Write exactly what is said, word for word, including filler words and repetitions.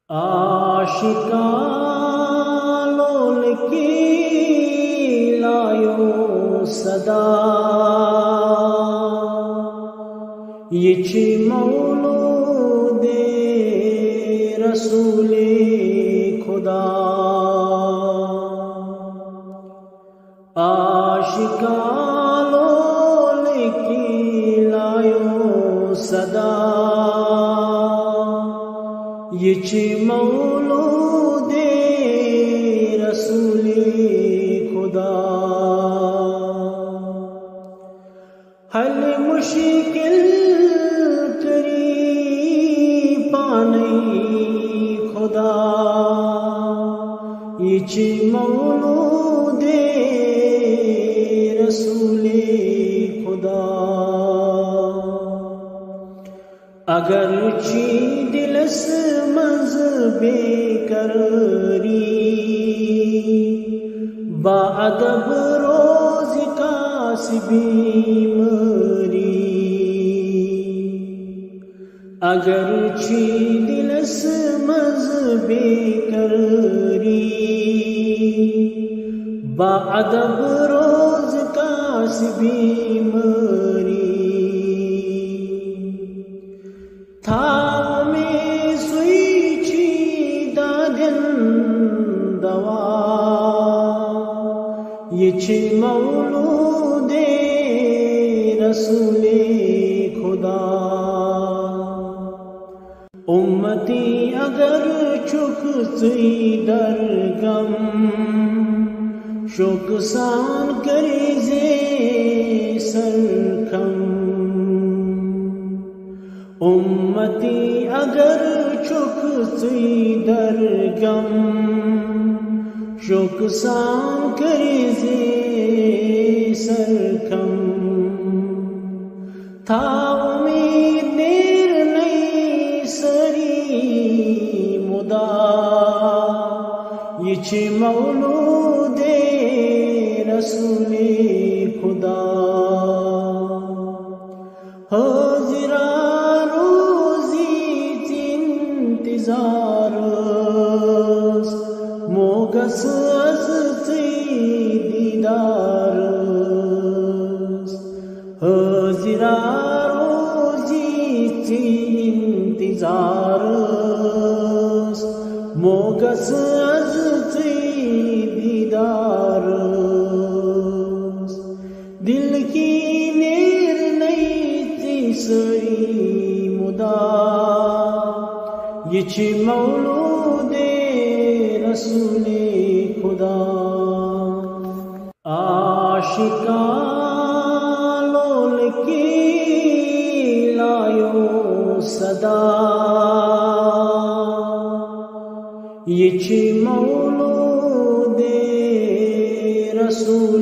عاشقان لولکی لایو صدا، یہِ چھِ مولود رسول خدا۔ عاشقان لولکی لایو صدا، یہِ چھِ مولود رسول خدا۔ حل مشکل کری پانے خدا، یہِ چھِ مولود رسول خدا۔ اگر چی دلس منٛز بے قراری، با ادب روز کاس بیماری۔ اگر چی دلس منٛز بے قراری، با ادب روز کاس بیماری۔ تھاو مےٚ سُے چی دادن دوا، یہِ چھِ مولود رسول خدا۔ امتی اگر چھُکھ ژٕے درگم، شوقہٕ سان کٔرۍ زِ سرخم۔ امتی اگر چھُکھ ژٕے درگم، شوقہٕ سان کٔرۍ زِ سرخم۔ تھاو اُمید نیرنَے سٲری مُدا، یہِ چھِ مولود رسول خدا۔ حٲضِرا روزی ژےٚ انتظارس، موگس از ژےٚ دیدارس۔ حٲضِرا روزی ژےٚ انتظارس، موگس از ژےٚ دیدارس۔ دل کی نیرنَے ژےٚ سٲری مُدا، یہِ چھِ مولود رسول خدا۔ عاشقان لولکی لایو صدا، یہِ چھِ مولود رسول